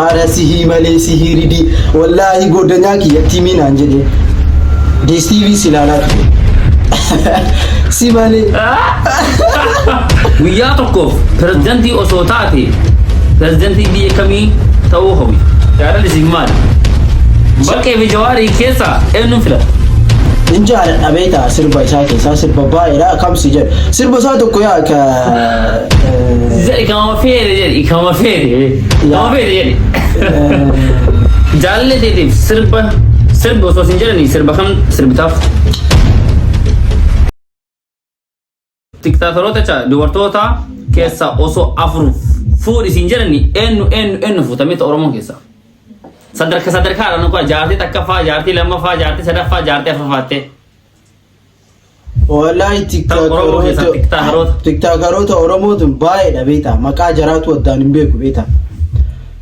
Ara sihii malee sihii ridii wallaahi goddanyaa kiyyatti himii naan jedhe DSTV si ilaalaa ture. Si malee. Guyyaa tokkoof pirezidantii osoo taate pirezidantii biyya kamii ta'uu hawwi? Jaalalli siif maali? Baqqee fi Jawaarii keessaa eenyuun filatta? In jaaladha beektaa sirba isaa keessaa sirba baay'eedha kam si jedhu sirba isaa tokko yaa ka Jedhi kama feere jedhi kama feere kama feere jedhi. Jaalalli teetiif sirba sirba osoo sin jedhanii sirba kam sirbitaaf? Tiktaataroota jecha dubartoota keessaa osoo afur fuudhi siin jedhanii eenyu eenyu eenyu fuutamee ta'u Oromoo keessaa. Sadarka sadarkaadhaan ukaa jaartii takkaffaa jaartii lammaffaa jaartii sadaffaa jaartii afuraffaatti. Wallaahi Oromoo keessaa tiktaakeroota. tiktaakeroota Oromoo tun baay'eedha beektaa maqaa jaraatu addaan hin beeku beektaa.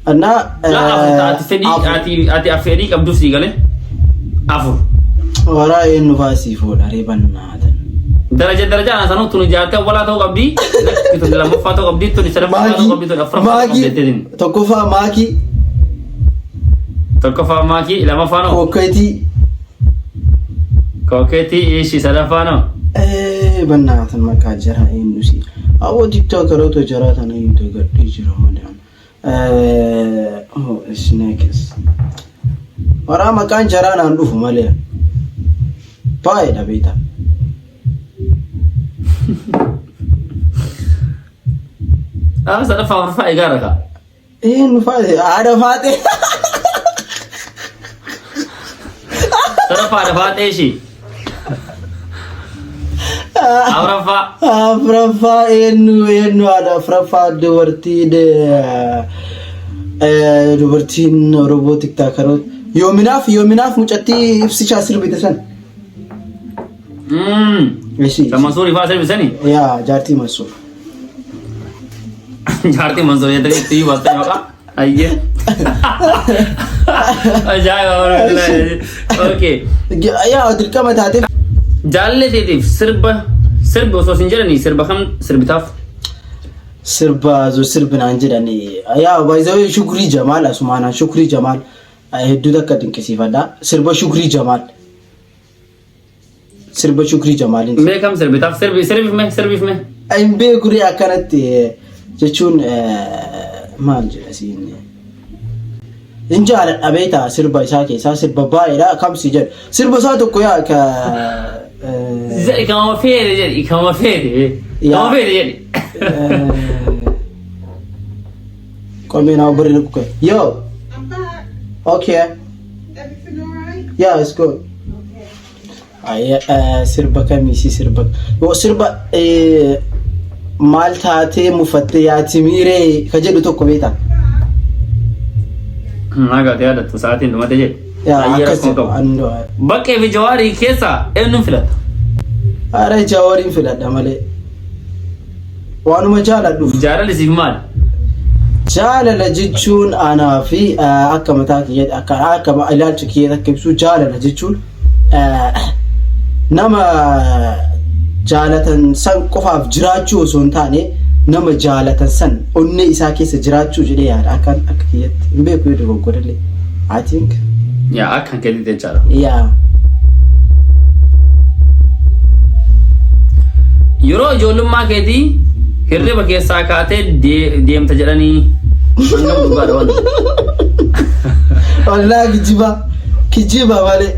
Annaa Laa afur ati fedhii ati ati fedhii qabduuf sii galee afur. Waraa eenyu fa'aa sii fuudha reebannaatan. Daraja darajaan sanuu tuni jaartii awwalaa ta'uu qabdi lakki tuni lammaffaa ta'uu qabdi tuni sadaffaa ta'uu qabdi tuni afuraffaa ta'uu qabdi Maakii jetteetiin. tokkoffaa maakii Tokkoffaa maakii lammaffaa noo kokkeetii kookeetii ishii sadaffaa noo. Bannaatan maqaa jaraa eenyu si. Awwa tiktaakeroota jaraa tana hin dagadhee jira malee. Oh, snakes. Waraa maqaan jaraa naan dhufu malee. Baay'eedha beektaa. Ah sadaffaa afuraffaa egaa rakaa. Eenyu faate? Haadha faate. Sadaffaa haadha faaxee ishii. Afuraffaa. Afuraffaa eenyu eenyu haadha afuraffaa dubartii dubartiin Oromoo tiktaakeroota. Yoominaaf yoominaaf mucattii ibsichaa sirbite san. Ishii. Kan Mansuurii fa'aa sirbisanii. Yaa jaartii Mansuur. Jaartii Mansuur jettanii itti iyyuu baastee maqaa. Ayyee. Ajaa'iba warra. Okay. Yaa dirqama taatee. Jaalallee teetiif sirba sirba osoo sin jedhanii sirba kam sirbitaaf? Sirba zo sirbinaan jedhani. Yaa baay'ee Shukrii Jamaal asumaanaan Shukrii Jamaal hedduu takka dinqisiifadha. Sirba Shukrii Jamaal. Sirba Shukrii Jamaaliin. Mee kam sirbitaaf? Sirbi sirbiif mee sirbiif mee. Hin beeku ree akkanatti jechuun maal jedha siin. Hin jaaladha beektaa sirba isaa keessaa sirba baay'eedha kam si jedhu. Sirba isaa tokko yaa ka. Jedhi kama feere jedhi kama feere. Kama feere jedhi. Qomee naa bari kuka. Yo. I'm back. Okay. Everything all right? Yeah, it's good. Okay. Ayya, sirba kamiisi sirba yoo sirba maal taatee mufatte yaati miiree ka jedhu tokko beektaa? Nagaa ta'e yaadattu sa'aatiin dhumate jedhi. Yaa Ayyee akkas rakkoo jedhu qabu. ando. Baqqee fi Jawaarii keessaa eenyuun filatta? Ara Jawaariin filadha malee. Waanuma jaaladhuuf. Jaalalli siif maali? Jaalala jechuun anaa fi akka mataa kiyyaatti akka akka ilaalcha kiyyaatti akka ibsu jaalala jechuun nama jaalatan san qofaaf jiraachuu osoo hin taane nama jaalatan san onnee isaa keessa jiraachuu jedhee yaada akka akka kiyyatti hin beeku yoo dogoggorellee I think. Yaa akka keetitti jechaadha. Yaa. Yeroo ijoollummaa keetii hirriba keessaa kaatee deemta jedhanii hangam dhugaadha wanti. Wallaahi kijiba. Kijiba malee.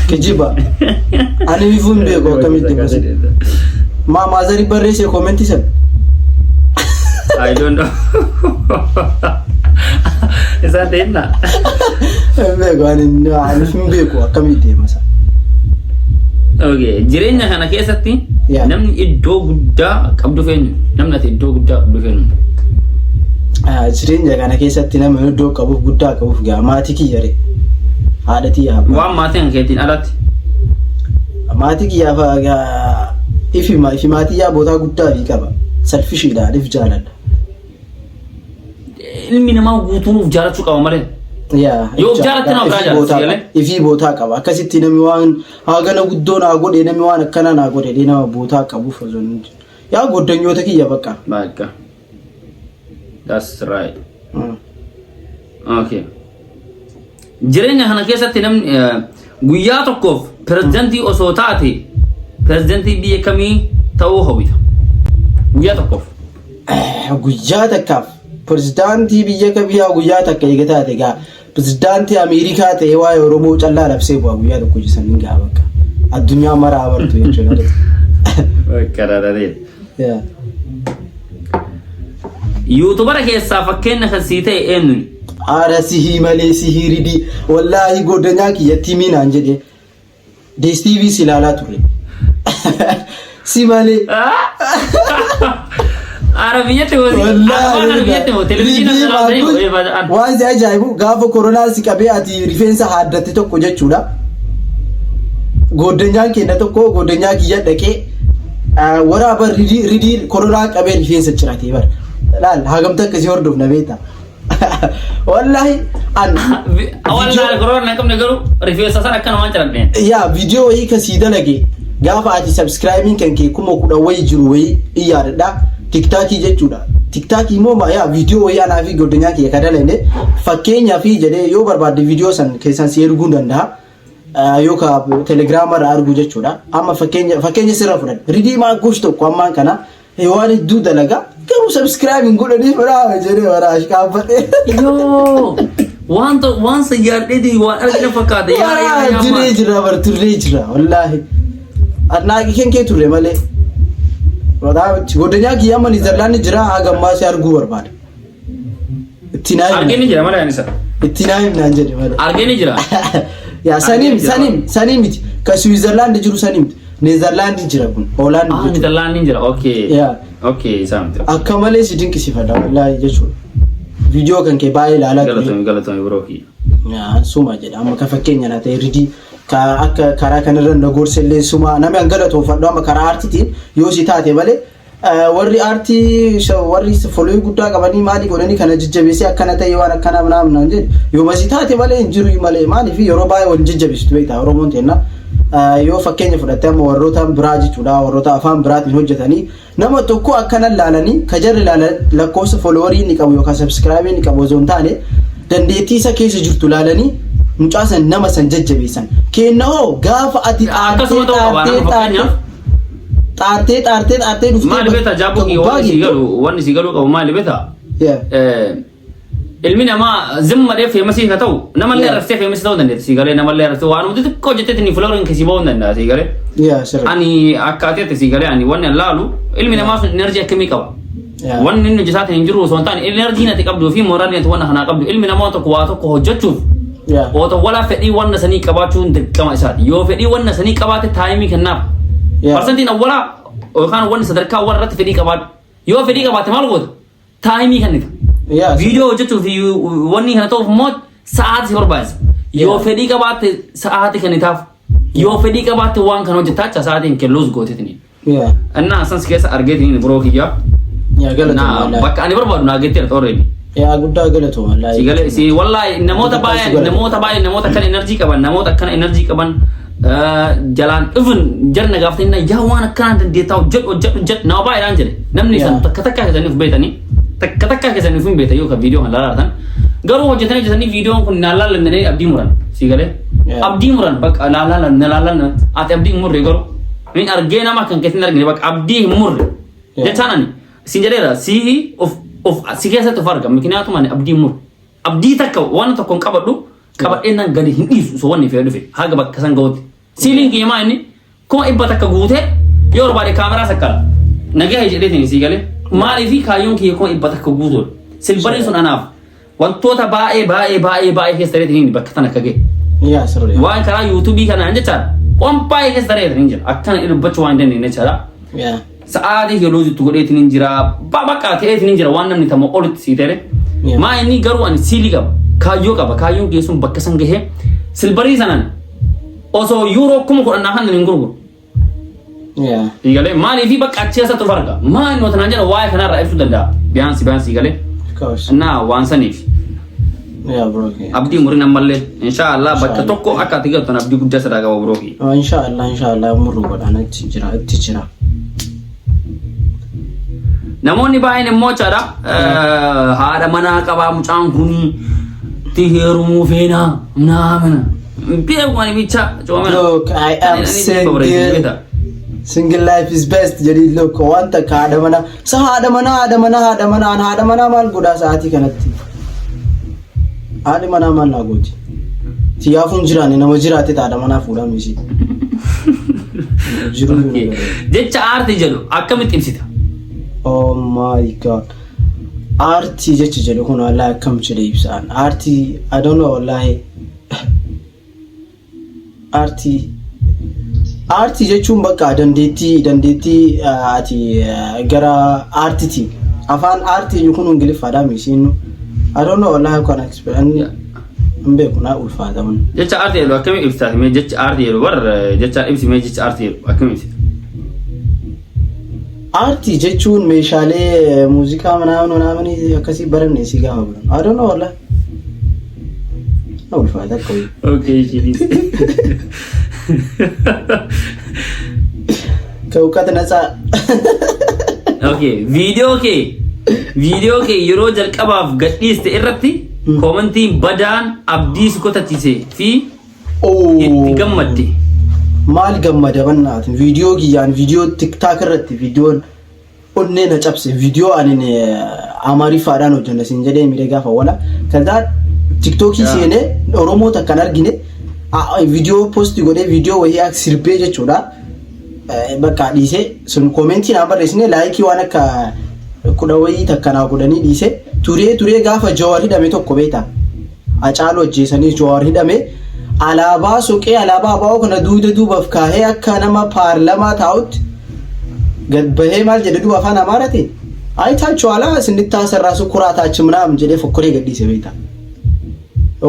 Kijiba. Ani ifuu hin beeku akkamitti deemasa. Maa maazarii barreessee koomentii sana. I don't know. Isaan ta'inna. Hin beeku ani ani hin beeku akkamitti deemasa. Okay. Jireenya kana keessatti Yeah. namni iddoo guddaa qabdu eenyu? Namni ati iddoo guddaa qabdu eenyu? Ah, jireenya kana keessatti nama iddoo qabuuf guddaa qabuuf gaa maatii kiyya re. Haadha tiyya abbaa. Waan maatii kan keetiin alatti. Maatii kiyyaaf gaa ifi ifi maatii yaa bootaa guddaa fi qaba. Selfishiidha if jaaladha. Ilmi namaa guutuun of jaalachuu qaba malee. Yaa. Yoo of jaalatte nama biraa Ifii bootaa jaalatte, galee? qaba. Ifii bootaa qaba. Akkasitti namni waan hagana guddoo naa godhe namni waan akkana naa godhe jedhee nama bootaa qabuuf osoo hin yaa goddanyoota kiyya bakka. Bakka. That's right. Okay. Jireenya kana keessatti namni guyyaa tokkoof pirezidantii osoo taate, pirezidantii biyya kamii ta'uu hawwita? Guyyaa tokkoof. Guyyaa takkaaf pirezidaantii biyya kamii guyyaa takka eega taate gaa, pirezidaantii Ameerikaa ta'ee waa'ee Oromoo callaa labsee bu'a guyyaa tokko jisan gaa, bakka addunyaa maraa bartu jechuudha. Bakka. Yaa. YouTubera keessaa fakkeenya kan sii ta'e eenyuni? Ara sihii malee, sihii ridii, wallaahi goddanyaa kiyyatti minaan jedhe. DSTV si ilaalaa turre. Si malee. Ara biyyatti moo? Afaan biyyatti moo? Televizyiina sana? Waan si ajaa'ibu, gaafa koronaa si qabee ati rifeensa haaddatte tokko jechuudha. Gooddanyaan keenya tokko gooddanyaa kiyya dhaqee waraaba ridii ridii koronaa qabee rifeensa ciratee bara. Laal, hagamta akkasii hordofna beekta. Wallaahi an Wallaahi koronaa hin qabne, garuu rifeensa sana akkana waan ciradheen. Yaa, viidiyoo wayii kan sii dalage gaafa ati subscribing kan kee 10,000 wayii jiru wayii in yaadadha. TikTokii jechuudha. TikTokii immoo yaa, viidiyoo wayii anaa fi goddanyaa kiyya ka dalane fakkeenyaa fi jedhee, yoo barbaadde viidiyoo san keessan si erguu danda'a. Yoo ka Telegiraama irraa arguu jechuudha. Amma fakkeenya sirra fudhadhe. Ridii Maagush tokko ammaan kana waan hedduu dalaga, garuu subscribe hin godhaniif biraa jedhee waraash qaabbadhe. Yoo, waan waan sayyaadheeti waan argina fakkaata. Yaa yaa yaa. Jiree jira bar, turree jira wallaahi. Adnaaqi kan kee turre malee. Goddanyaa kiyya amma Niizerlaandi jira, haga ammaa si arguu barbaada. Itti naa Argee ni himna. jira malee anisa. Itti naa himnaan jedhe malee. Argee ni jira. Yaa, saniim Argee jira. Saniim sanii miti. Ka Switzerland jiru sanii miti. Neezerlaandi jira kun. Hoolaand Ah, jechuudha. Niizerlaandi jira. Okay. Yaa. Okay, isaa miti. Akka malee si dinqisiifadha wallaahi jechuudha. Viidiyoo kan kee baay'ee ilaalaa ture. Galatoomi, galatoomi, bro kiyya. Yaa, suma jedha amma ka fakkeenya na ta'e ridii, ka akka karaa kanarra na gorse illee suma. Namni an galatoonfadhu amma karaa aartiitiin yoo si taate malee, warri aartii warri followii guddaa qabanii maalii godhanii kana jajjabeessee akkana ta'e waan akkana naam naan jedhu yoo si taate malee hin jiru malee. Maaliif yeroo baay'ee wal jajjabeessitu beektaa Oromoon teenna. Yoo fakkeenya fudhatte amma warroota biraa jechuudha, warroota afaan biraatiin hojjetanii nama tokko akkana laalanii ka jarri laalan lakkoofsa followerii inni qabu yookaan subscribeii inni qabu osoo hin taane, dandeettii isa keessa jirtu laalanii mucaa san, nama san jajjabeessan. Kenna hoo gaafa ati Akkasuma ta'uu qaba, xaartee nama fakkeenyaaf. xaartee xaartee xaartee dhuftee Maali beektaa, jaabboo kiyya, wanni si galu qabu maali beektaa? Yeah. Ilmi namaa zimmadhee famousii ka ta'u namallee arrabsee famousii ta'uu dandeetti, si galee, namallee arrabsee waan nuti xiqqoo hojjetteetti ni fuula keessi ba'uu danda'a, si galee. Yeah, sirrii. Ani akka ateetti, si galee, ani wanni an laalu ilmi namaa sun energy akkamii qaba. Wanni inni hojjetaatiin hin jiru osoo hin taane, energy ati qabduu fi moraalii ati wanna kanaa qabdu, ilmi namaa tokko waa tokko hojjechuuf otoo walaa fedhii wanna sanii qabaachuun dirqama isaati. Yoo fedhii wanna sanii qabaate timeii kennaaf. Percentiin awwalaa yookaan wanni sadarkaa awwal irratti fedhii qabaadhu. Yoo fedhii qabaatte maal goota? Timeii kennita. Viidiyoo hojjechuu fi wanni kana ta'uuf immoo sa'aatii si barbaachisa. Yoo fedhii qabaatte sa'aatii kennitaaf. Yoo fedhii qabaatte waan kana hojjettaa jecha sa'aatiin kelluus gootetini. Innaa san si keessa argeetiin, bro kiyya. Yaa, galatooma Naa wallaahi. bakka ani barbaadu naa geetteera already. Yaa, guddaa galatooma wallaahi. Si galee si wallaahi namoota Guddaa si baay'ee galatooma. namoota baay'ee, namoota akkana energy qaban, namoota akkana energy qaban jalaan dhufun jarna gaafatanii, yaa waan akkana dandeettaa, hojjedhu, hojjedhu, hojjedhu, nama baay'eedhaan jedhe. Namni san takka takkaa keessanii of beetanii, takka takkaa keessanii of hin beetan yoo kan viidiyoo kan laalaatan, garuu hojjetanii hojjetanii viidiyoon kun naan laallan abdii muran, si galee abdii muran, bakka laalaalan na laalan. Ati abdii hin murre, garuu min argee nama kan keessatti hin argine, bakka abdii hin murre jechaan ani sin jedheera, si of of si keessatti of arga. Mikinaatuma ani abdii hin murre, abdii takka waan tokko hin qabadhu, qabadhee nan gadi hin dhiisu osoo wanni fedhe dhufe haga bakka san gahutti. Siiliin kiyya maa inni 100,000 guutee yoo barbaade kaameraa sakkala nagaya jedheetiin, sii galee, maaliifi kaayyoon kiyya 100,000 guutuudha. Silveriin sun anaaf wantoota baay'ee baay'ee baay'ee baay'ee keessa tareetiin bakka tana akka gahe. Yaa, sirrii. Waan karaa YouTubeii kanaan jechaadha, waan baay'ee keessa tareetiin jira, akkana dubbachuu waan hin dandeenye jechaadha. Sa'aatii yeroo itti godheetiin hin jira, bakka ta'eetiin hin jira, waan namni tamoo olitti sii ta'e. Maa inni garuu ani siilii qaba, kaayyoo qaba, kaayyoon keessuun bakka san gahee silverii sanan osoo yuuroo 10,000 naa kan hin gurguru. Galee maaliif bakka achi keessatti of arga, maa inni wanta naan jedha waa'ee kanarraa ibsuu danda'a, biyaansi biyaansi galee. Of course. Innaa waan saniif Yeah, bro. Abdii murin ammallee inshaallah bakka tokko akka ati galtan abdii guddaa sirraa qaba, bro. Oh, inshallah, inshallah murru godhaan itti jira, itti jira. Namoonni baay'een immoo jechaadha, haadha manaa qabaa mucaan kuni. Sitti heerumuu feenaa mnaamina. Beeku ani bicha coomina. Look, I am single. Single life is best jedhi. Look, wanta akka haadha manaa sa haadha manaa, haadha manaa, haadha manaa, an haadha manaa maal godhaa sa'aatii kanatti? Haadhi manaa maal naa gooti? Siyaafuun jiraanne nama jiraate haadha manaa fuudhaa misi. Jiruu. Okay. Jecha aartii jedhu akkamitti ibsita? Oh my God. Aartii jechi jedhu kun wallahi akkam jedhee ibsaan. Aartii, I don't know, wallahi. Aartii jechuun bakka dandeettii ati gara aartiitiin afaan aartii kun Ingiliffaadhaa misiinu. I don't know, wallahi, kan explain hin beeku, naa ulfaata kun. Jecha aartii jedhu akkamitti ibsita? Mee jecha aartii jedhu bar jecha ibsi, mee jecha aartii jedhu akkamitti ibsita? Aartii jechuun meeshaalee muuziqaa manaa manaa akkasii baranne si gaafa barannu. I don't know, wallahi. Na ulfaata akka wayii. Okay, ishiinis. ከእውቀት ነፃ። Okay, viidiyoo kee yeroo jalqabaaf gadhiiste irratti koomentiin badaan abdii si kutachiise fi itti gammadde. Maal gammada bannaatin? Viidiyoo kiyyaan, viidiyoo TikTok irratti viidiyoon onnee na cabse, viidiyoo ani Amaariffaadhaan hojjanna siin jedhee miidhee gaafa wala ከዛ TikTokii seenee Oromoo takkan argine viidiyoo post godhee, viidiyoo wayii akka sirbee jechuudha. Bakka dhiisee sun koomentii naan barreessine, likeii waan akka 10 wayii takka naa godhanii dhiise. Turee turee gaafa Jawaar hidhame tokko beektaa? Hacaaluu ajjeesanii Jawaar hidhame, alaabaa soqee, alaabaa ABO kana duuda duubaaf kaahee akka nama paarlamaa taa'utti gad bahee maal jedhe duuba afaan Amaaraatiin "አይታችኋላ ስንታሰር ራሱ ኩራታችን" ምናምን jedhee fokkoree gadhiise beektaa.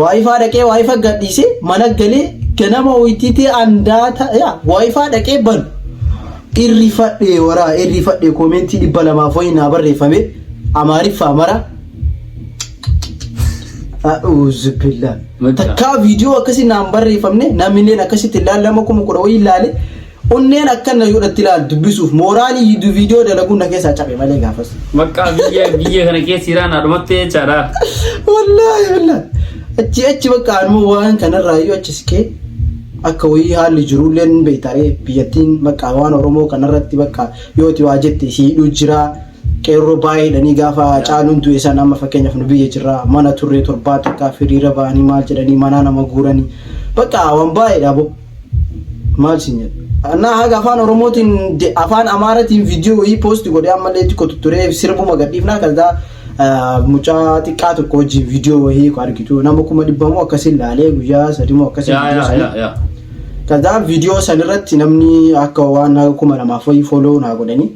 WiFi dhaqee WiFi gadhiise, mana galee ganama wayitiitii andaata yaa WiFi dhaqee banu irrifadhee waraa irrifadhee, koomentii 200 wayii naa barreeffame Amaariffaa mara. A'uuzu billah. Takkaa viidiyoo akkasii naan barreeffamne, namni akkasitti ilaalama 10,000 wayii ilaale, onneen akkana godhatti ilaalu dubbisuuf mooraalii viidiyoo dalaguun na keessaa cabe malee gaafas. Bakka biyya kana keessa jiraan haadhumatti jechaadha. Wallaahi wallaahi. Achi achi bakka anuma waan kanarraa iyyuu achi siqee akka wayii haalli jirullee hin beektaree, biyyattiin bakka waan Oromoo kanarratti bakka yooti waa jette siidhuu jira. Qeerroo baay'eedhanii gaafa caaluun du'e san, amma fakkeenyaaf nu biyya jirra, mana turree torbaa takkaa hiriira ba'anii maal jedhanii manaa nama guuranii, bakka waan baay'eedha bo maal sin jedha. Annaa haga afaan Oromootiin, afaan Amaaratiin viidiyoo wayii post godhee ammallee xiqqoo tutturee sirbuma gadhiifnaa, ከዛ mucaa xiqqaa tokko wajjin viidiyoo wayii argitu nama 100,000 moo akkasiin laalee guyyaa 3 moo akkasiin viidiyoo sanii. ከዛ viidiyoo san irratti namni akka waan haga 2000 wayii follow naa godhanii,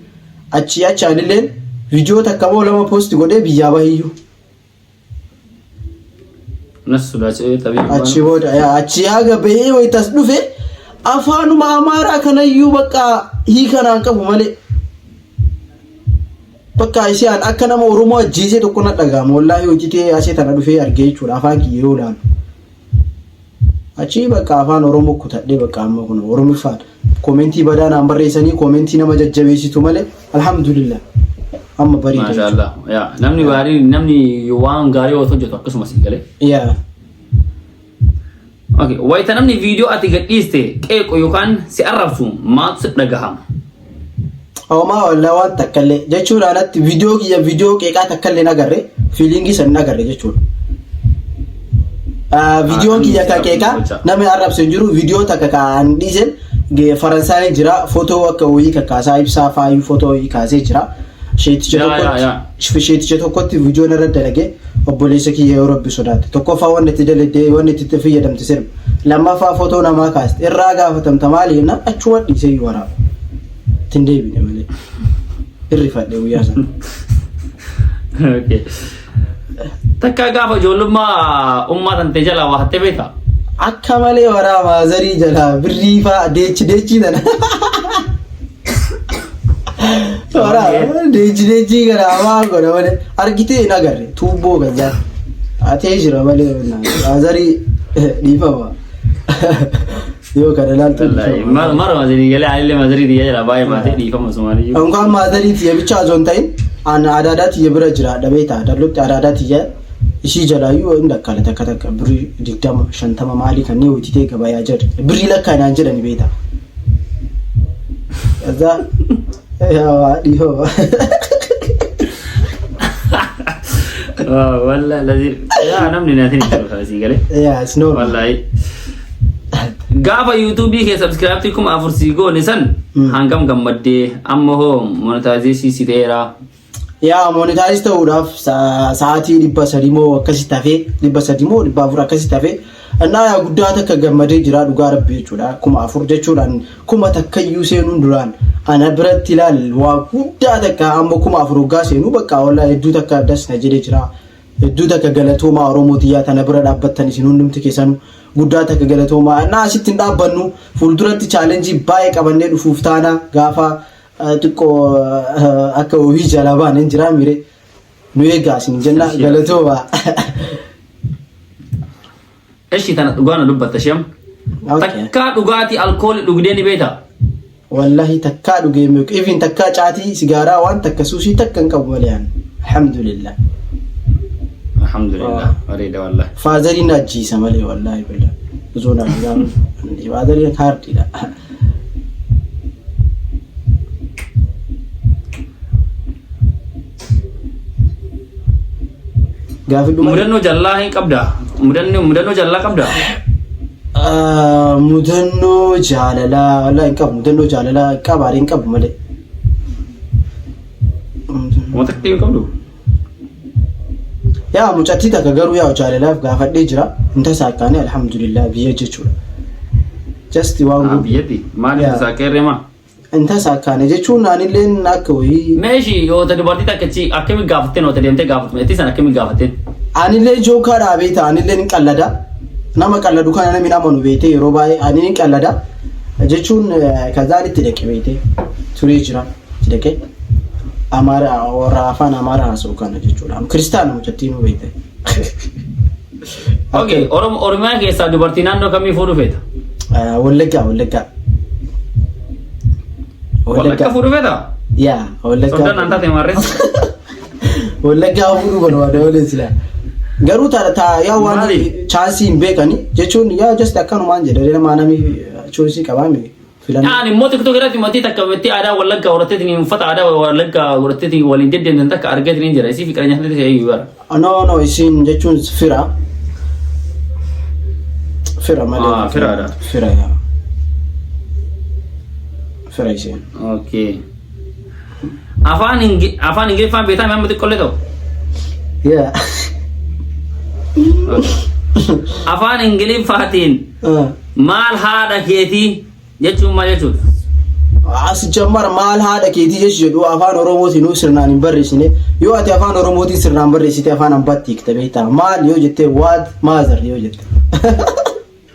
achi achi anilleen viidiyoo takka moo lama post godhee biyyaa bahiyyuu. Nas sodaachee tabii. Achi booda yaa achi haga bahee wayitas dhufe afaanuma Amaaraa kanayyuu bakka hiikanaan qabu malee. Bakka isaan akka nama Oromoo ajjeesee tokko na dhaga'ama. Wallaahi hojjetee asii tana dhufee argee jechuudha afaan kiyya yoo ilaalu. Achi bakka afaan Oromoo kutadhee, bakka amma kun Oromiffaan koomentii badaa naan barreessanii, koomentii nama jajjabeessitu malee, alhamdulillah amma bareeda. Maashaallah. Yaa namni gaarii, namni waan gaarii yoo hojjetu akkasumas galee. Yaa. Okay. Wayita namni viidiyoo ati gadhiiste qeequ yookaan si arrabsu maaltu si dhagahama? Homaa, wallaa waan takkallee jechuudha. Alatti viidiyoo kiyya viidiyoo qeeqaa takkallee hin agarre, feelingii san hin agarre jechuudha. Viidiyoon kiyya ka qeeqaa namni arrabsu hin jiru. Viidiyoo takka kan dhiisen Faransaayii jira, footoo akka wayii kakkaasaa ibsaa faayuu footoo wayii kaasee jira. Sheeticha tokkotti, sheeticha tokkotti viidiyoon irra dalage. Obboleessa kiyya, yoo Rabbi sodaate, tokkoffaa wanni itti dalagde, wanni itti fayyadamte sirba, lammaffaa footoo namaa kaaste, irraa gaafatamta. Maali jennaan achuma dhiisee iyyuu waraaba. Ittiin deebine malee. Irrifadhe guyyaa sana. Okay. Takka gaafa ijoollummaa ummaa tantee jalaa waa hattee beektaa? Akka malee waraabaa, maazarii jalaa birrii fa'aa, deechi deechii tana. Waraaba deechi deechii kana hamaa godha malee argitee hin agarre, tuubboo gazaa. Atee jira malee maazarii dhiifama. Yoo kana ilaaltu dhiifama. Mara mazarii galee alillee mazarii xiyya jalaa baay'ee maatee dhiifama sumaaniyyuu. Unkaan maazarii tiyya bichaa osoo hin ta'in an adaadaa tiyya bira jira, beektaa, dallutti adaadaa tiyya. Ishii jalaayyuu hin lakkaale takka takka birrii 20 50 maalii kanneen hojjetee gabayaa jedhe birrii lakkaa naan jedhani beektaa. Kaza yaa dhihoo. Walla lazi yaa namni naatiin hin jiru asii galee. Yaa it's normal. Wallahi. Gaafa yuutuubii kee sabskiraayibtii 4000 sii goone san hangam gammaddee amma hoo monetaayizeesii si ta'eera. Yaa monetaayiz ta'uudhaaf sa'aatii 300 moo akkasitti hafee 300 moo 400 akkasitti hafee innaa yaa guddaa takka gammadee jira dhugaa rabbi jechuudha 4000 jechuudhaan kuma 1 iyyuu seenuun duraan ana biratti ilaal waa guddaa takka amma 4000 hoggaa seenuu bakka wallaa hedduu takka das na jedhee jira hedduu takka galatoomaa Oromoo tiyyaa tana bira dhaabbattan isin hundumti keessanu guddaa takka galatoomaa innaa asitti hin dhaabbannu fuulduratti chaalenjii baay'ee qabannee dhufuuf taana gaafa xiqqoo akka hojii jalaa ba'an hin jiraa mire nu eegaa isin jenna galatooma. Eshi tana dhugaa na dubbatta sheem. Takkaa dhugaatii alkoolii dhugdee ni beektaa? Wallahi takkaa dhugee hin beeku. Even takkaa caatii sigaaraa waan takka suusii takka hin qabu malee ani. Alhamdulillah. Alhamdulillah bareeda wallahi. Faazariin na ajjiisa malee wallahi billah. Osoo na dhugaa faazariin kaardiidha. Gaafi dhuma. Mudannoo jallaa hin qabda. Mudannoo jallaa qabda. Ah, Mudannoo jaalalaa wallahi hin qabu. Mudannoo jaalalaa qaba hin qabu malee. Wanta takka hin qabdu. Yaa mucattii takka garuu yaa jaalalaaf gaafadhee jira. Hin tasaakkaane alhamdulillah biyya jechuudha. Just waan Ah, biyyatti maaliif Yaa. tasaakkeerree maa? Hin tasaakkaane jechuun anilleen akka wayii. Meeshi yoo ta dubartii takka chi akkami gaafatteen yoo ta deemtee gaafattu itti san akkami gaafatteen? Anillee jookaa dhaabee ta'a anillee ni qallada. Nama qalladu kana namni amanu beetee yeroo baay'ee ani ni qallada. Jechuun kazaan itti dhaqe beetee turee jira. Itti dhaqe. Amaara warra afaan Amaaraa haasa'u kana jechuudha. Kiristaana mucattiin beekte. Okay, Oromo Oromiyaa keessaa dubartii naannoo kamii fuudhu feeta? Wallaggaa Wallaggaa. Wallaggaa fuudhu feeta? Yaa Wallaggaa. Soddaan naan taate maarree. Wallaggaa fuudhuu barbaada malee silaa. Garuu ta ta yaa waan Maali? chaansii hin beekani jechuun yaa just akkanumaan jedha nama namni choosii qabaa miti. Filannoo. Aan immoo TikTok irratti matii takka itti aadaa Wallaggaa horatteetiin uffata aadaa Wallaggaa horatteetiin waliin deddeemtan takka argeetiin jira. Isii fiqira nyaatni ta'e iyyuu bara. No no isin jechuun fira. Fira malee. Ah, firaadha. Fira yaa. Fira isheen. Okay. Afaan Afaan Ingiliffaan beektaa amma xiqqollee ta'u. Yaa. Afaan Ingiliffaatiin Ah. maal haadha keetii jechuun maal jechuudha? As jammar maal haadha keetii jechu jedhu afaan Oromootiin sirnaan hin barreessine. Yoo ati afaan Oromootiin sirnaan barreessite afaan ambaatti hiikta beektaa. Maal yoo jette what mother yoo jette.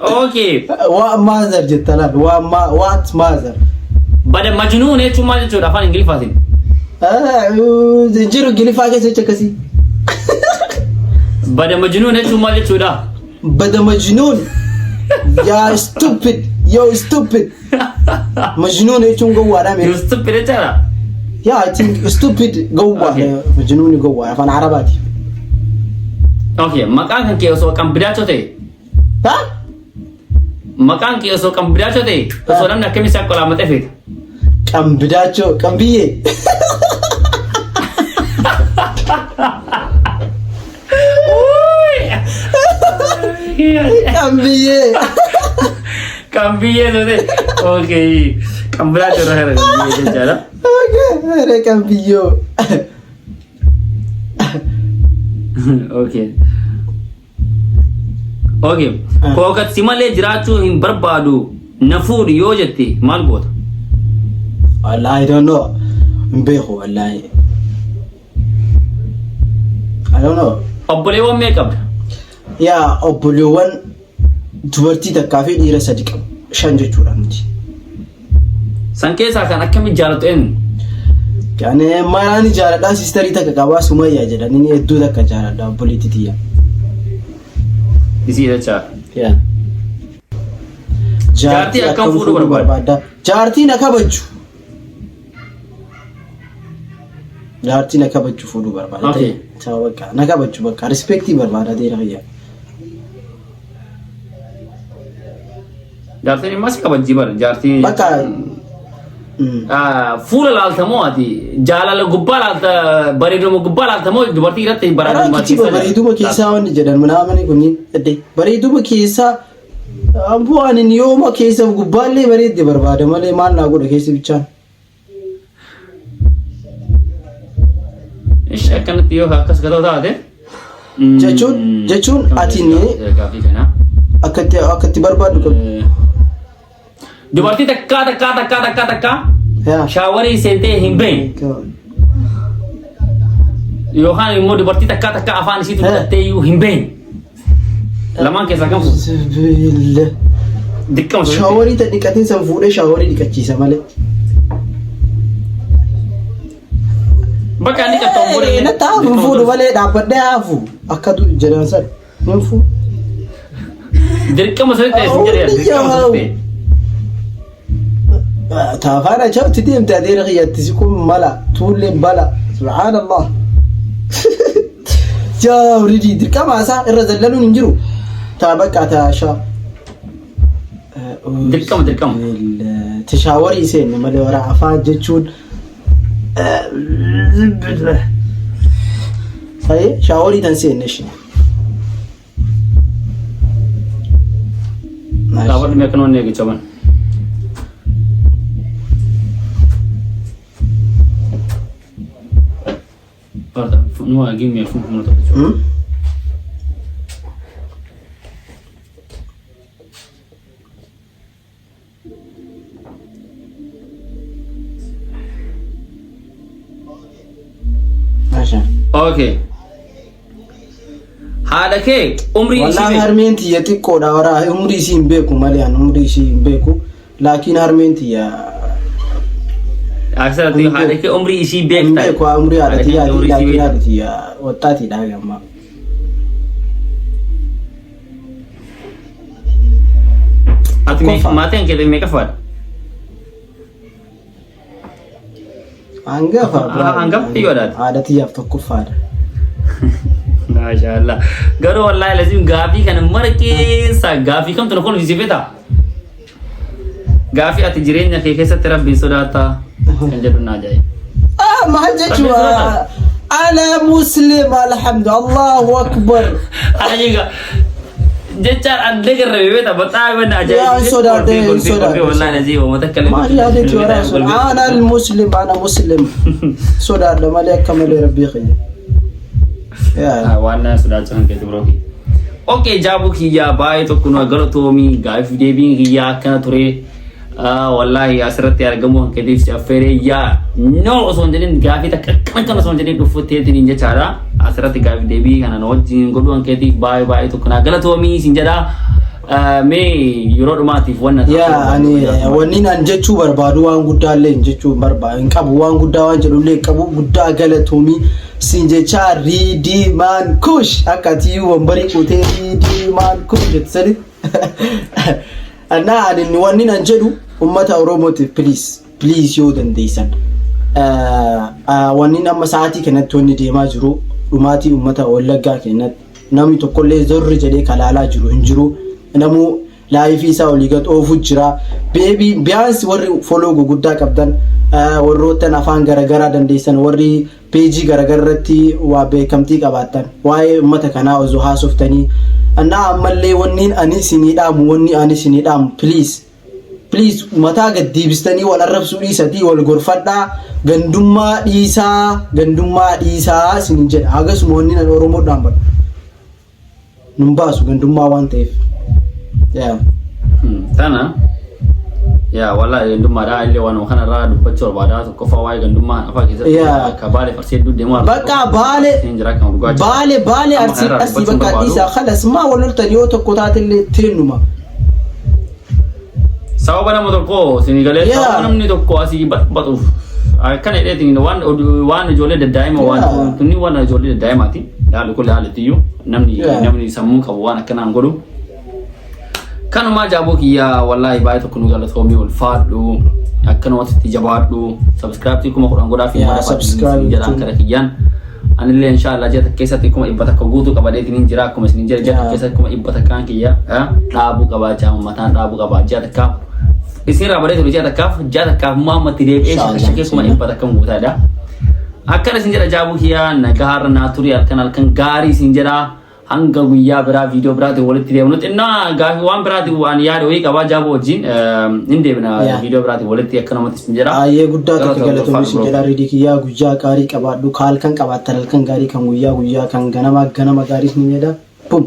Okay. What mother jetta laal what mother. Bada majnuun jechuun maal jechuudha afaan Ingiliffaatiin? Hin jiru Ingiliffaa keessa jecha akkasii. Bada majnuun jechuun maal jechuudha? Bada majnuun. Yaa stupid. Yo stupid. Majnuun jechuun gowwaadha mee. You stupid jechaadha. Yeah, I think stupid gowwaadha. Majnuun gowwaadha afaan Arabaati. Okay, maqaan kan kee osoo kan bidaachoo ta'e Ha? maqaan kee osoo kan bidaachoo ta'e osoo namni akkamii si akka olaamatee feeta? Qambidaachoo qambiyyee. Qambiyyee. Kan biyyee ta'e. Okay. Kan bidaachoo irra kana kan biyyee jechaadha. Okay, are qambiyyoo. Okay. Okay. Kookat si malee jiraachuu hin barbaadu na fuudhi yoo jette maal goota? Wallahi I don't know. Hin beeku wallahi. I don't know. Obboleewwan meeqa qabda? Yaa obboleewwan dubartii takkaa fi dhiira sadi qabu. Shan jechuudha nuti. San keessaa kan akkamitti jaallattu eenyu? Kan malaan jaaladhaa sisterii takka qabaa Sumayyaa jedhan inni hedduu takka jaaladha obboleettii tiyya. Isii jecha. Yaa. Jaartii akkam fuudhuu barbaadda? Jaartii na kabaju. Jaartii na kabaju fuudhuu barbaada. Okay. Ta'u bakka na kabaju, bakka respectii barbaada adeera kiyya. Jaartiin immoo si kabajjii bara jaartiin. Bakka Fuula laalta moo ati jaalala gubbaa laalta, bareeduma gubbaa laalta moo dubartii irratti Karaa bareeduma kijiba keessa bareeduma keessaa wanni jedhan manaamani kunniin edde bareeduma keessaa amboo ani yooma keessa gubbaallee bareedde barbaada malee maal naa godha keessi bichaan. Ishi akkanatti yoo akkas gatoo taate. Jechuun ati Gaaffii kana. akkatti barbaaddu qabdu. Dubartii takkaa takkaa takkaa takkaa takkaa Yaa. showerii seentee hin beekne yookaan immoo dubartii takkaa takkaa afaan isiitu fudhattee iyyuu hin beekne. Lamaan keessaa kam fuudha? Billah. Dirqama sirriitti. Showerii ta dhiqatiin san fuudhee showerii dhiqachiisa malee. Bakka inni qaxxaamu booda. Na taafu hin fuudhu malee dhaabbadhee haafu akka jedhan san hin fuudhu. Dirqama sirriitti ta'e sin jedhee dirqama sirriitti ta'e. Taafaan achaatti deemte adeera kiyyatti si kun mala tuulleen bala subhaanallah. Yaa ridii dirqama isaa irra zallaluun hin jiru. Taa bakka taa shaa. Dirqama dirqama. Ta showerii seenne malee wara afaan jechuun. Fayyee showerii tan seenne ishee. Dhaabadhu mee akkanuma inni eegichaman. Guarda, no, give me a phone minuto. Masha. Okay. Haadha kee umrii ishii Wallahi meeqa? harmeen tiyya xiqqoodha wara umrii isii hin beeku malee ani umrii isii hin beeku. Laakiin harmeen tiyya Asirratti haadha kee umrii ishii hin beekta. beeku umrii haadha Haadha kee tiyyaati umrii ishii laakiin beekta. haadha tiyya wattaatiidha gamma. Ati Tokkoffaa. maatiin kee meeqa faadha? Hangafa. Ah, hangafa xiyyoodhaati. Haadha tiyyaaf tokkoffaadha. Maashaallah. Garuu wallaahi lazim gaafii kana mara keessa gaafii kamtu na kolfisiise beektaa? Gaafii ati jireenya kee keessatti Rabbiin sodaattaa kan jedhu na ajaa'iba. Ah, maal jechuudha? Ana muslim alhamdu Allahu akbar. Ajiga jechaan adda garrabe beektaa baxaa na ajaa'iba. Yaa, hin sodaadhe, hin sodaadhe. Wallaahi lazim uummata akka Maal yaadeeti wara sun? Ana muslim ana muslim. Sodaadha malee akka malee rabbii kiyya. Yaa. Waan na sodaachisan keetti biroo kiyya. Okay, jaabuu kiyyaa baay'ee tokko nu galatoomii gaafii deebiin kiyyaa akkana ture. Wallaahi asirratti argamuu kan keetiif si affeeree yaa no osoo hin jedhin gaafii takka akkana kana osoo hin jedhin dhufutteetiin jechaadha. Asirratti gaafii deebii kana na wajjin godhuu kan keetiif baay'ee baay'ee tokko na galatoomii sin jedha. Mee yeroo dhumaatiif wanna Yaa ani wanni an jechuu barbaadu waan guddaa illee hin jechuu barbaadu hin qabu, waan guddaa waan jedhu illee hin qabu. Guddaa galatoomii siin jechaa riidii maan kush akka ati wambarii quutee riidii maan kush jettu sani. Annaa ani wanni an jedhu ummata Oromootiif, please please, yoo dandeessan wanni amma sa'aatii kanatti wanni deemaa jiru dhumaatii ummata Wallaggaa keenyatti namni tokkollee zorri jedhee kalaalaa jiru hin jiru. Namuu liveii isaa olii gad oofu jira. Beebii biyaansi warri follow guguddaa qabdan, warroottan afaan garaagaraa dandeessan, warri pageii garaagaraa irratti waa beekamtii qabaattan, waa'ee uummata kanaa osoo haasoftanii. Annaa ammallee wanni ani isinii dhaamu, wanni ani isinii dhaamu, please please, mataa gad deebistanii wal arrabsuu dhiisatii wal gorfadhaa, gandummaa dhiisaa, gandummaa dhiisaa isinin jedha. Hagasuma wanni ani Oromoo dhaabbadhu nun baasu gandummaa waan ta'eef. Yaa. Tana yaa wallaahi gandummaadha illee waanuma kanarraa dubbachuu barbaada. Tokkoffaa waa'ee gandummaa afaa keessatti akka baale farsee hedduu deemu. Bakka baale jira kan dhugaa jira. Baale baale Amma arsii kanarraa arsii dubbachuun bakka barbaadu. dhiisaa kalas maa wal loltan yoo tokko taatellee teennuma. Sababa nama tokko isin galee sababa namni tokko asii batuuf akkana jedheetiin waan ijoollee daddaa'ima waan tunni waan ijoollee daddaa'imaati. Haalli kun haalittiyyuu namni namni sammuu qabu waan akkanaan godhu. Kanumaa jaaboo kiyyaa wallaahi baay'ee tokko nu galatoomii, ulfaadhu, akkanumatti itti jabaadhu, subscribe 10,000 godhaa fi Yaa, subscribe jedhaan kara kiyyaan. Anillee inshaallah ji'a takka keessatti 100,000 guutuu qabadheetiin hin jira. Akkuma isin jira, ji'a takka keessatti 100,000 kiyya dhaabuu qabaa jaa, mataan dhaabuu qabaa. Ji'a takkaaf isin irraa badee ture, ji'a takkaaf, ji'a takkaaf immoo ammatti deebi'ee shakashakee 100,000 guutaadha. Akkana isin jedha. Jaabuu kiyyaa, nagaa har'a naa turi, halkan halkan gaarii isin jedha. Hanga guyyaa biraa viidiyoo biraatiin walitti deemnu, xinnaa gaafii waan biraatiin waan yaada wayii qabaa, jaabuu wajjin hin deebina viidiyoo biraatiin walitti, akka namatti isin jedha. Baay'ee guddaa tokko galatoomii isin jedha. Riidii kiyyaa, guyyaa gaarii qabaadhu. Ka halkan qabaattan halkan gaarii, kan guyyaa guyyaa, kan ganamaa ganama gaarii isin jedha. Bum.